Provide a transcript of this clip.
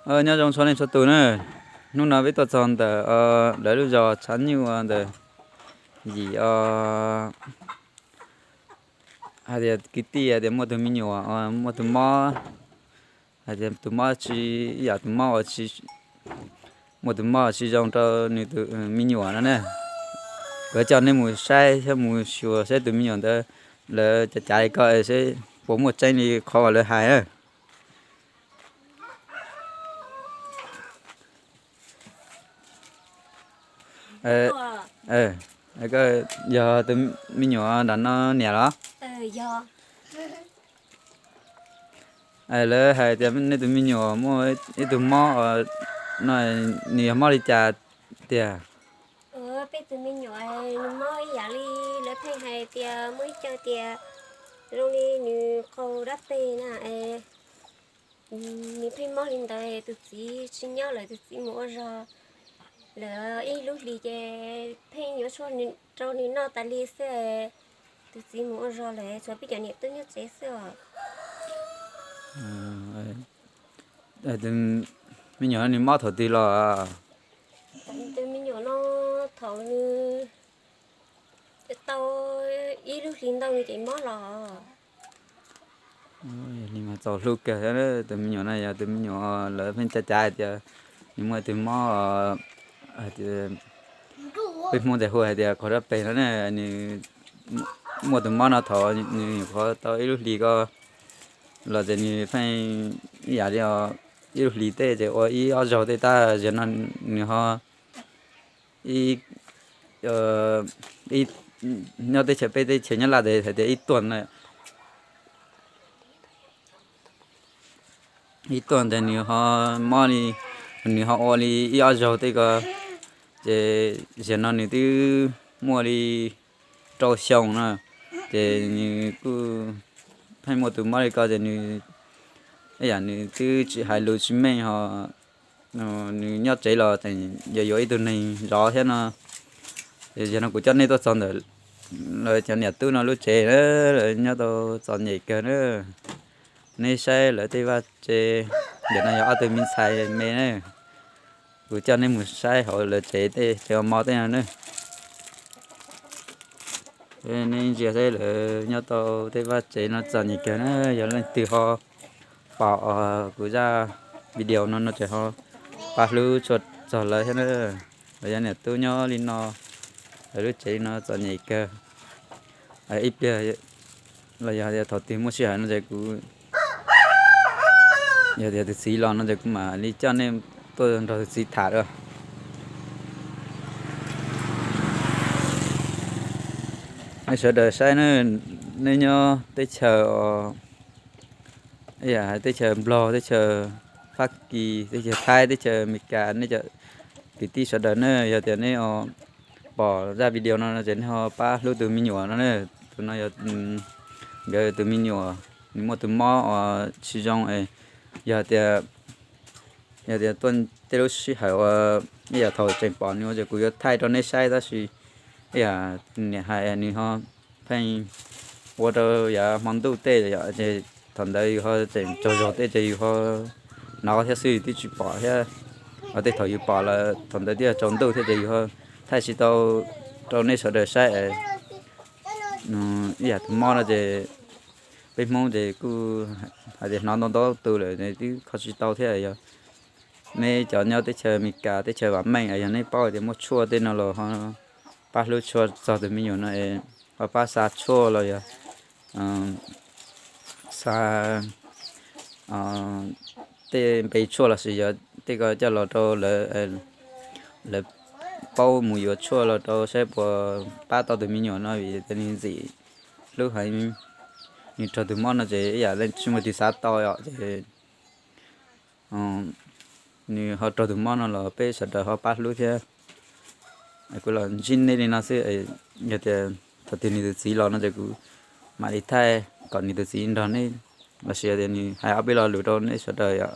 Nyob zoo txhua leej txhua tus na. Hnub no peb tuaj txog ntawm lawv lub zos Tshav Nyuj ntawm Yim, hais tias kwv tij hais tias muaj tus me nyuam muaj tus mob, hais tias tus mob tsis, yam tus mob uas tsis, muaj tus mob tsis zoo rau nws tus me nyuam no na. Kuv coj nej mus saib thiab mus xyuas saib tus me nyuam ntawd lawv cav cav li ko seb puas muaj tseeb li qhov uas lawv hais na. Yog tus me nyuam nram no niam los? Lawv hais tias nej tus me nyuam muaj ib tug mob no, nws yog mob li cas tiag? Peb tus me nyuam nws mob ib yam li lawv pheej hais tias muaj ib co tias zoo li nws qaug dab peg na. Nws pheej mob li ntawd, tus txiv tsis nyob lawm, tus txiv mus ua zog lawm ib lub hlis ces pheej yuav tshuaj rau nws noj tas li xwb. Tus txiv mus ua zog lawm tshuav peb cov niam tub nyob tsev xwb os. Me nyuam nws mob thaum twg los? Tus me nyuam no thaum nws tau ib lub hlis ntau nws ces mob los. Txaus hlub kawg thiab, tus me nyuam no yog tus me nyuam lawv pheej cav cav hais tias nws muaj tus mob, peb Hmoob tes hu hais tias qaug dab peg no ne. Nws muaj tus mob no thaum nws nyuam qhuav tau ib lub hlis ko los ces nws pheej ib yam li ib lub hlis tej ces ua ib ob zaug tej tab sis no nws ho nyob teb chaws, peb teb chaws Nyab Laj tes hais tias ib tuaj na, ib tuaj ntawd nws ho mob li, nws ho ua li ib ob zaug tej ko, ces zaum no nws twb muaj li rau xyoo na, ces nws kuj pheej muaj tus mob li ko ces nws, yam nws twb tsis hais lus tsis meej ho nws nyob tsev los tseem yuav yuav ib tug neeg zov thiab no. Ces zaum no kuv coj nej tuaj txog ntawm lawv cov niam tub no lub tsev, lawv nyob tau txom nyem kawg na. Nej saib lawv tej vaj tsev, ntawm no yog ob tug me ntxhais me na. Kuv coj nej mus saib hauv lawv tsev tej tsev ua mov tej no na. Nej ntsia saib lawv nyob tau tej vaj tsev no txom nyem kawg na. Yog leej twg ho pom kuv zaj video no no ces ho pab hlub tshua txog lawv thiab na. Lawv yog niam tub nyob li no, lawv lub tsev li no txom nyem kawg. Ib pliag los yog tias thaum twg muaj sij hawm no ces kuv, yog tias tus txiv los no ces kuv mam li coj nej tuaj nrog tus txiv tham dua. Nej sawv daws saib na, nej nyob teb chaws, teb chaws Nplog, teb chaws Fab Kis, teb chaws Thaib, teb chaws Amelikas, nej cov kwv tij sawv daws na, yog tias nej pom zaj video no ces nej ho pab hlub tus me nyuam no na. Tus no yog nkawd tus me nyuam, nws muaj tus mob uas tsis zoo. Yog tias, yog tias tuaj tej lub sij hawm uas ib yam thaum tseem pom nws ces kuv yuav thaij rau nej saib tab sis ib yam niam hais nws ho pheej ua rau yav hmo ntuj tej ces thaum ntawd yus ho tseem tsaug zog tej ces yus ho hnov thiab xwb, yus twb tsis pom thiab. Ho tej thaum yus pom lawm thaum ntawd twb yog tsaus ntuj thiab ces yus ho thaij tsis tau rau nej sawv daws saib. Ib yam tus mob no ces peb Hmoob ces kuj hais tias hnov ntau ntau tus lawm twb kho tsis tau thiab. Yog nej cov nyob teb chaws Amelikas, teb chaws vam meej, yog nej paub tias muaj tshuaj tej no los ho pab hlub tshua txog tus me nyuam no, ho pab xa tshuaj los yog xa tej npe tshuaj los sis yog tej ko coj los rau lawv, lawv paub mus yuav tshuaj los rau saib puas pab tau tus me nyuam no vim tias nws ntxim hlub heev. Nws raug tus mob no ces ib yam leej tsis muaj tus xav tau os ces nws ho raug tus mob no los peb sawv daws ho pab hlub thiab. Kuv los ntsib nej li no xwb, yog tias thaum twg nws tus txiv los no ces kuv mam li thaij kom nws tus txiv nrog nej, los sis yog tias nws hais ob peb lo lus rau nej sawv daws yom.